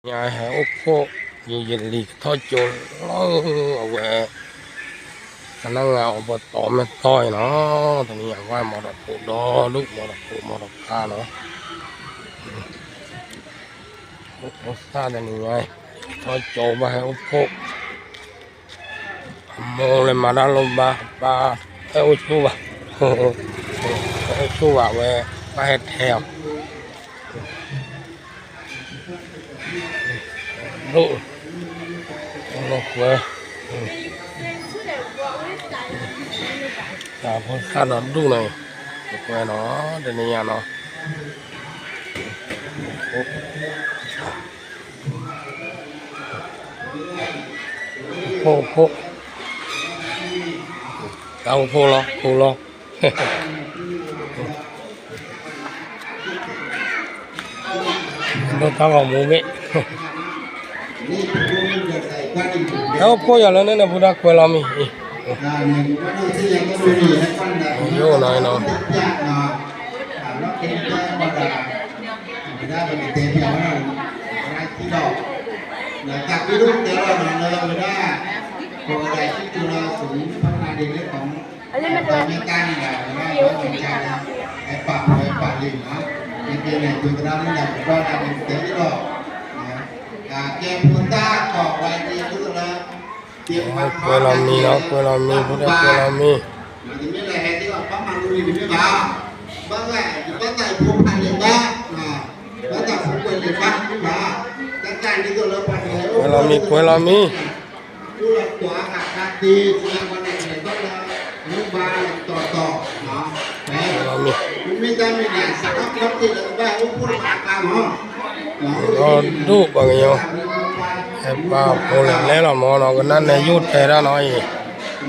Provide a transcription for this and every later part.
ညါဟဲအိၣ်ဖှိၣ် ယယလံၤကထီၣ်ကၠိလၢအဝဲ ကနၣ်ငါအီၤပတီၢ်မဲာ်တီၢ်အံၤနီၤ, တနံၤအံၤဝဲမီၤတၢ်ဖိဒီဒူၣ် မီၤတၢ်ဖိမီၤတၢ်ဖးနီၤ, အိၣ်သၣ်တနံၤညါ ထီၣ်ကၠိဘၣ်ဟဲအိၣ်ဖှိၣ် အမိၢ်လၢမၤတၢ်လိၣ်ဘၣ် ပၢ်ဟဲအိၣ်ဆိၣ်ဘၣ်, ဟဲအိၣ်ဆိၣ်ဘၣ်ဝဲ ပၢ်ဟဲထဲအီၤ ဒိၣ်, လီၤကွဲ, တၢ်ဖိသၣ်ဒီးဒူၣ်နီၤ, လီၤကွဲနီၤ တနံၤညါနီၤ, ဖိဖိ, တၢ်ဖိဖိလီၤ ဖိလီၤ ဒိၣ်တၢ်ဂီၤမူမ့ၢ် ဟဲအိၣ်ဖှိၣ်ယၤလၢန့ၣ်န့ၣ် ပူၤတၢ်ကွဲးလီၤမံၤအံၤ, ယိၣ်နီၤနီၤ, ကွဲးလီၤမံၤနီၤ ကွဲးလီၤမံၤ ဖိတၢ်ကွဲးလီၤမံၤ ကွဲးလီၤမံၤ ကွဲးလီၤမံၤ ကွဲးလီၤမံၤ ဒီဒူၣ်ပှၤကညီ ဟဲပာ်ဖိလဲၤလဲၣ်လီၤမၢ်နီၤ ကနၣ်နဲယိၣ်ထဲတၢ်နီၤအံၤ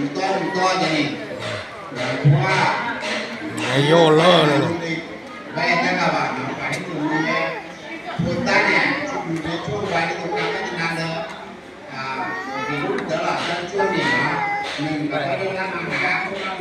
နဲယိၣ်လၢန့ၣ် တဲဝဲန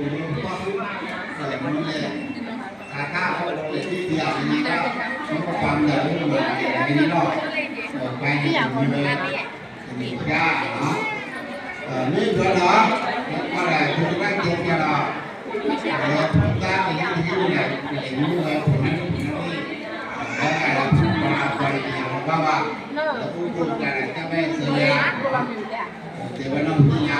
ီၢ်ပူၤညါ တၢ်လၢတၢ်ဘျီန့ၣ်ဒီး ခီဖျိလၢ သရၣ်မုၣ်နီၤ ဘၣ်ခီဖျိလၢတၢ် ဒီးသ့ၣ်ညါဘ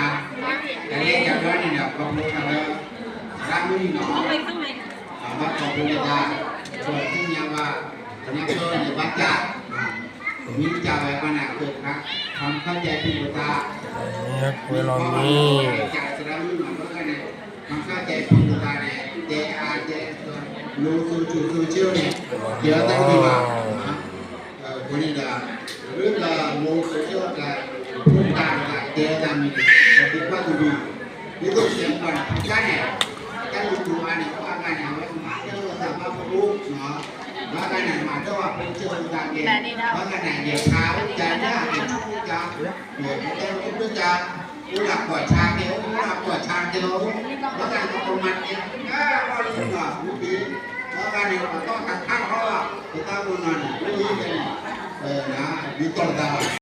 ၣ် ညါကၢန့ၣ်ဘၣ်တၢ် မ့ၢ်တၢ်ဝဲဘၣ်န့ၣ် အကၢၢ်ခါ ခါမခါကဲဖံးပတၢ် ကွဲးလီၤမံၤ သရၣ်မုၣ်နီၤ ဘၣ်ခါန့ၣ် ခါမခါကဲဖံးပတၢ်န့ၣ် တဲအါတဲ လိၤစိၤစိၤစိၤဆၢန့ၣ် ကဲတၢ်မ့ၢ်ဘၣ် အဃိန့ၣ်ဒီး လၢတၢ်မူခိၣ်ကၢ ဖိတၢ်တဂၤတဲတၢ်မံၤန့ၣ် ပသုကွၢ်တမံၤ ဒ်သိးတဲပှၤန့ၣ် ဖိတၢ်န့ၣ် တၢ်လူၤတူၤအါန့ၣ် ပှၤဂၤန့ၣ် အဝဲမၤတၢ်လိာ်သးဘၣ်ဖိ ဘၣ်ဂၤန့ၣ် မၤတၢ်ဝဲဖိဆၢဖိတၢ်ကဲ ဘၣ်ဂၤန့ၣ် ယဲၢ်ဆါဖိတၢ် ယဲၢ်ဆါဖိတၢ် ယဲၢ်ဆါဖိတၢ် အိၣ်လၢကွၢ်ဆါကဲ အိၣ်လၢကွၢ်ဆါကဲ ဘၣ်ဂၤန့ၣ် ပမၤကဲ ဘၣ်ဂၤန့ၣ် ပတီၢ်တၢ်ခါထီၣ် ပတၢ်မုၢ်နီၤန့ၣ် အိၣ်လၢကဲန့ၣ် ဒ်သိးတၢ်